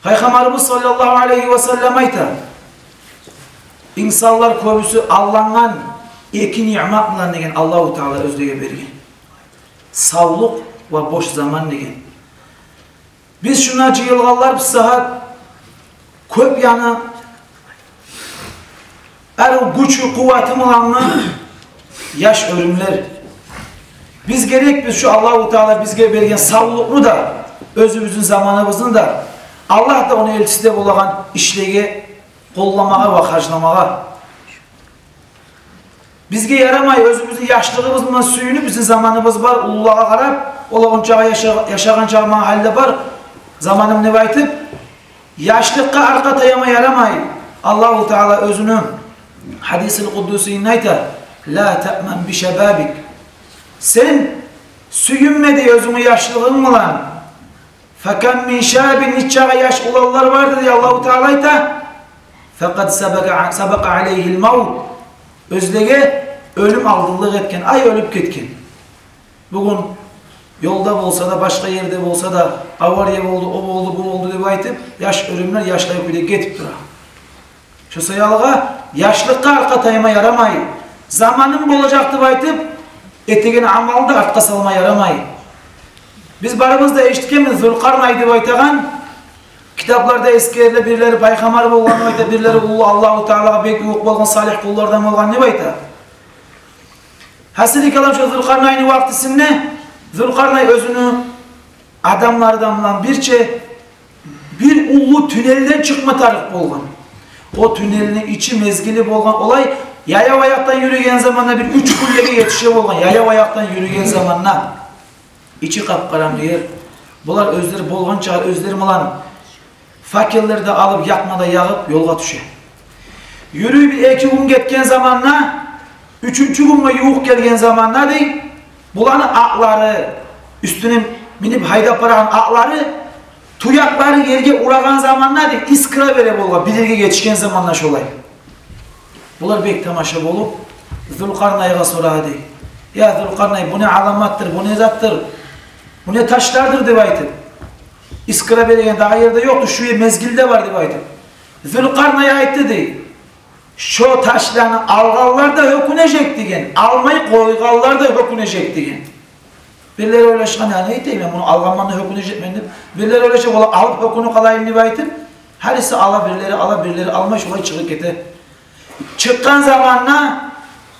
Пайхаммарыбыз саллаллагьу алайгьи ва саллам айта: «Инсанлар кёбюсю аллангъан эки ниъмат булан, — деген, — Аллагьу Таала оьзлеге берген: савлукъ ва бош заман», — деген. Биз шунда жыйылгъанлар бу сагьат кёп яны арив гючю, къуваты булангъы яш оьрюмлер. Биз герекбиз шу Аллагьу Таала бизге берген савлукъну да, оьзюбюзню заманыбызны да, Аллагь да, ону элчиси де болагъан ишлеге къолламагъа ва харжламагъа. Бизге ярамай оьзюбюзню яшлыгъыбыз булан сююнюп, бизин заманыбыз бар, уллулагъа къарап, олар ончагъа яша-, яшагъан чагъы магъа гьали де бар заманым деп айтып, яшлыкъгъа аркъа таяма ярамай. Аллагьу Таала оьзюню гьадисил къуддусийинде айта: «Ла таъман би шабабик». Сен сююнме, дей, оьзюнгню яшлыгъынг булан. «Факам мин шабин», нечакъы яш уланлар бардыр, дей, Аллагьу Таала айта, «факъад сабакъа, сабакъа алайгьил мавт». Оьзлеге оьлюм алдынлыкъ этген, ай, оьлюп гетген. Бугюн ёлда болса да, башгъа ерде болса да, авария болду, о болду, бу болду деп айтып, яш оьрюмлер яшлай кюйде гетип тура. Шо саялы яшлыкъгъа аркъа тайма ярамай. Заманым болажакъ деп айтып, этеген амалны да артгъа салма ярамай. Биз барыбыз да эшитгенбиз Зулкъарнай деп айтагъан, китапларда эсгериле, бирлери пайхаммар болгъан деп айта, бирлери уллу Аллагьу Таалагъа бек ювукъ болгъан салигь къуллардан болгъан деп айта. Гьасили калам, шо Зулкъарнайны вакътисинде Зулкъарнай оьзюню адамлардан булан бирче бир уллу тюнелден чыкъма тарыкъ болгъан. О тюнелни ичи мезгили болгъан олай, яяв аякъдан юрюген заманда бир уьч гюнлеге етише болгъан, яяв аякъдан юрюген заманда. Ичи къап-къарангы ер. Булар оьзлер болгъанча, оьзлер булан факеллер де алып, якъма да ягъып, ёлгъа тюше. Юрюй бир-эки гюн гетген заманда, уьчюнчю гюнге ювукъ гелген заманда, дей, буланы атлары, уьстюне минип гьайдап барагъан атлары, туякълары ерге урагъан заманда, дей, искра бере болгъан, бир ерге етишген заманда шолай. Булар бек тамаша болуп Зулкъарнайгъа сорады: «Я Зулкъарнай, бу не аламатдыр, бу не затдыр, бу не ташлардыр?» — деп айтып. Искра береген дагъы ерде ёкъду, шу мезгилде бар деп айтып. Зулкъарнай айтды дей: «Шо ташланы алгъанлар да гьёкюнежек, — деген, — алмай къойгъанлар да гьёкюнежек», — деген. Бирлери ойлашгъан: «Я не этейим, мен муну алгъанман да гьёкюнежекмен», — деп. Бирлери ойлаша: «Валлагь, алып гьёкюнюп къалайым», — деп айтып. Гьариси ала, бирлери ала, бирлери алмай, шолай чыгъып гете. Чыкъгъан заманда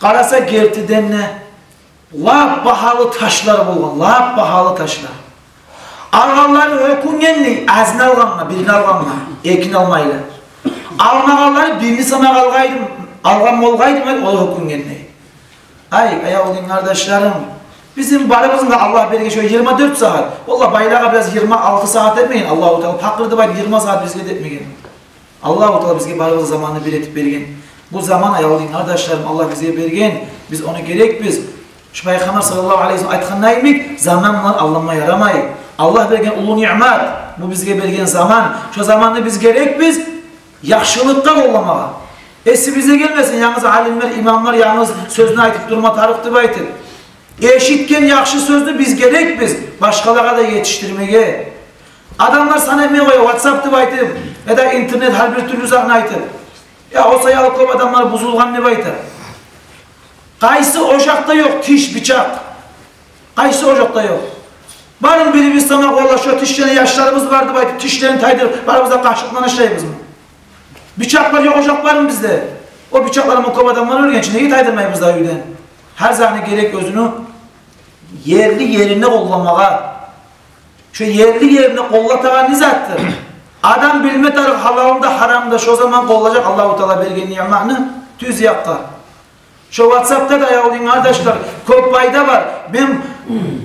къараса, гертиден де лап багьалы ташлар болгъан, лап багьалы ташлар. Алгъанлары гьёкюнген дей, азын алгъангъа, бирин алгъангъа, экин алмайлы. Алмагъанлары бирин санагъан болгъан, алгъан болгъан дей, о да гьёкюнген дей. Ай, аявлу дин къардашларым, бизин барыбызны да Аллагь берген шо йигирма дёрт сагьат. Валлагь, байлагъа бираз йигирма алты сагьат этмеген Аллагьу Таала, пакъыр деп айтып йигирма сагьат бизге де этмеген. Аллагьу Таала бизге барыбызгъа заманны бир этип берген. Бу заман, аявлу дин къардашларым, Аллагь бизге берген. Биз ону герекбиз. Шо Пайхаммар саллаллагьу алайгьи ва саллам айтгъандай йимик, заман булан алданма ярамай. Аллагь берген уллу ниъмат, бу бизге берген заман. Шо заманны биз герекбиз яхшылыкъгъа къолламагъа. Эсибизге гелмесин, янгыз алимлер, имамлар янгыз сёзню айтып турма тарыкъ деп айтып. Эшитген яхшы сёзню биз герекбиз башгъалагъа да етишдирмеге. Адамлар санамай къоя, WhatsApp деп айтып, яда интернет, гьар бир тюрлю затны айтып. Я, о саялы кёп адамлар бузулгъан деп айта. Къайсы ожакъда ёкъ тиш, бичакъ? Къайсы ожакъда ёкъ? Барын бирибиз таман къоллашып, тишлени яшларыбыз бар деп айтып, тишлерин тайдырып, барыбыз да къашыкъ булан ашлайбызмы? Бичакълар ёкъ ожакъ бармы бизде? О бичакълар булан кёп адамлар оьлген чи, неге тайдырмайбыз да уьйден? Гьар затны герек оьзюню ерли-ерине къолламагъа. Шо ерли-ерине къоллатагъан не затдыр? Адам билме тарыкъ гьалалны да, гьарамны да, шо заман къоллажакъ Аллагьу Таала берген ниъматны тюз якъгъа. Шо WhatsApp-да да, аявлу дин къардашлар, кёп пайда бар. Мен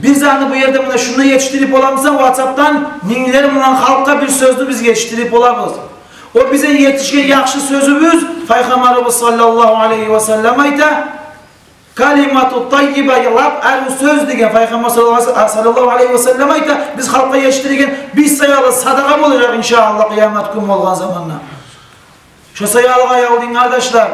бир затны бу ерде муна шунда етишдирип боламысан, WhatsApp-дан минглер булан халкъгъа бир сёзню биз етишдирип болабыз. О бизге етишген яхшы сёзюбюз, Пайхаммарыбыз саллаллагьу алайгьи ва саллам айта, «Калимату таййиба, лап арив сёз», — деген Пайхаммар саллаллагьу алайгьи ва саллам айта, биз халкъгъа етишдирген, биз саялы садагъа болажакъ, иншааллагь, къыямат гюн болгъан заманда. Шо саялы, аявлу дин къардашлар,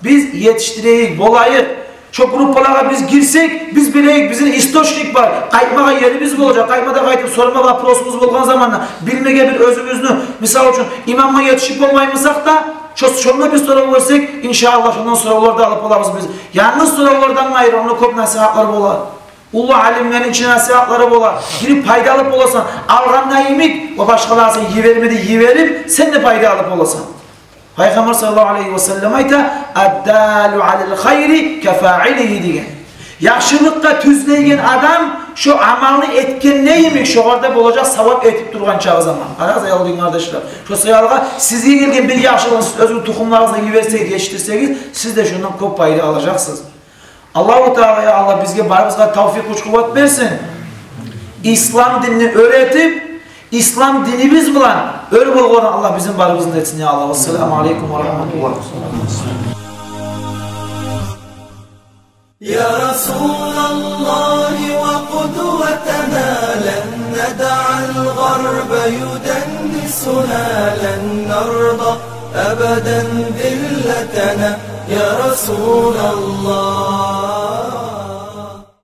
биз етишдирейик, болайыкъ. Шо группалагъа биз гирсек, биз билейик, бизин источник бар. Къайтмагъа ерибиз болажакъ. Къайтма да къайтып сорама вопросубуз болгъан заманда, билмеге бир оьзюбюзню, мисал учун, имамгъа етишип болмаймысакъ да, шо, шонда биз сорав берсек, иншааллагь, шондан соравлар да алып болабыз биз. Янгыз соравлардан къайры, онда кёп насигьатлар бола. Уллу алимлени ичинде насигьатлары бола. Гирип пайда алып боласан. Алгъанда йимик, о башгъалагъа сен йиберме де йиберип, сен де пайда алып боласан. Пайхаммар саллаллагьу алайгьи ва саллам айта: «Аддаллу алал хайри кафаилигьи», — деген. Яхшылыкъгъа тюзлейген адам шо амалны этгенде йимик, шогъар да болажакъ савап этип тургъан чагъы заман. Къарагъыз, аявлу дин къардашлар. Шо саялы сизге гелген бир яхшылыкъны сиз оьзюгюзню тухумларыгъызгъа йиберсегиз, сиз де шондан кёп пайда алажакъсыз. Аллагьу Таала, я Аллагь, бизге барыбызгъа тавфикъ, гюч, къуват берсин. Ислам динни оьр этип, ислам динибиз булан оьр болгъан Аллагь бизин барыбызны да этсин, я Аллагь. Вассаламу алайкум ва рагьматуллагь. يا رسول الله وقدوتنا، لن ندع الغرب يدنسنا، لن نرضى أبدا ذلتنا، يا رسول الله.